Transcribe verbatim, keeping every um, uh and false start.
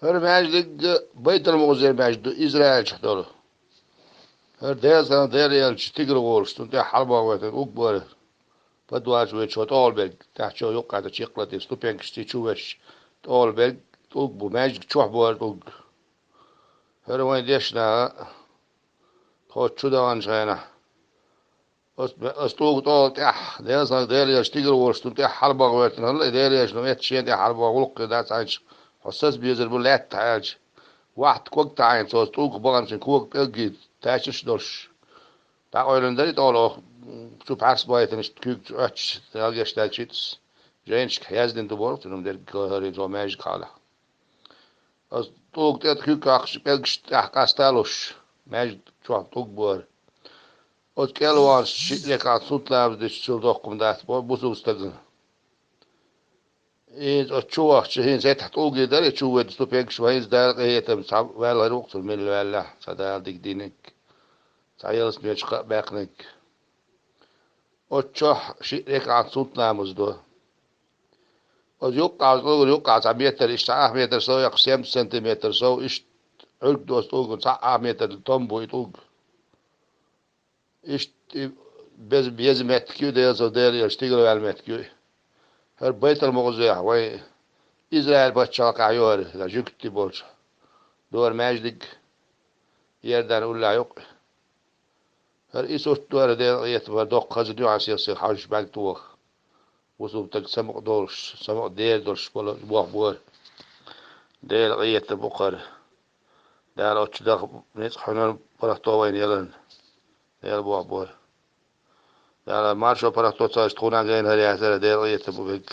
ХӀара маьждиг Байтал-Мукъаддас маьждиг ду, Израиль чу долу. ХӀара Делан, Делан элча стигала волуш, цунна тӀехь хьалабахвойтина уггар. Падвалчу вечо тӀолаберг, тӀаьхьа чу юккъехь чекхлатийна ступенькашца чу веш, тӀолаберг тӀулг бу, маьждиг чохь бу хӀара тӀулг. ХӀара вайн дешна тхо чу даханчу хенахь. Ас, ас тӀулга тӀолан тӀехь, Делан, Делан элча стигала волуш, цунна тӀехь хьалабахвойтина хӀалла и Делан элча, ну, эцна шена тӀехь хьалабаха гӀуллакх хир дац хьайна, хьо саца безар бу лаьтта аьлча. Вахт ког таӀийна цо, ас тӀулгах бахана шен кога пӀелгий тачанаш а долуш. ДӀакъевлина дара и тӀола оха, чу пхьарс бахийтина, иштта куьйга чу оьттуш, ялгеш даьлла шиъ тӀе жайнашка яздина ду боху, цуьнан дерг хӀара цо маьждиг хьалха. Ас тӀулга тӀе куьг кхоккхуш, пӀелгаш тӀехь къасталуш, маьждиг чохь тӀулг бу хӀара. Оцу кӀел ваханчу шиъ рекаӀат суннат ламаз дича цул доккха хӀума дац боху бусалба стагана. ХӀинца оцу чу вахча, хӀинца хӀетахь тӀулгий дара, и чу ведда ступенькаш ван, хӀинца Дала къинхетам, цхьа ваьлла хир ву-кх цунна, милла ваьллехь, цхьа Дала дика динарг, цхьа ялсаманечу кхаъ баьккхинарг. Оцу чохь шиъ рекаӀат суннат ламаз до. Оцу юккъехь, оцу тӀулгана юккъехь цхьа метр, иштта ах метр сов, яккха семьдесят сантиметр сов, иштта Ӏуьрг ду оцу тӀулгана, цхьа ах метр том бу и тӀулг. Иштта и беза, беза меттиг ю, Делан, Делан элча стигала ваьлла меттиг ю и. ХӀара Байтал-Мукъаддасехь, вайн Израиль пачхьалкхехь ю хӀара, жуьгтий болчу. Ду хӀара маьждиг, Иордан уллехь ю-кх. ХӀара и сурт ду хӀара, Делан къинхетам, хӀара доккха хаза дуьхьал сих-сиха хьожуш бӀаьрг тоха. Бусалба стаг самукъа долуш, самукъа дер долуш болу боху бора. Делан къинхетам бу-кх хӀара. Дала оцу чу даха ницкъ хьуна паргӀато вайна яларна. Дела боху бора. Дала маршо паргӀато ца аш тхуна гайна хӀара яцара, Делан къинхетам бу вегга.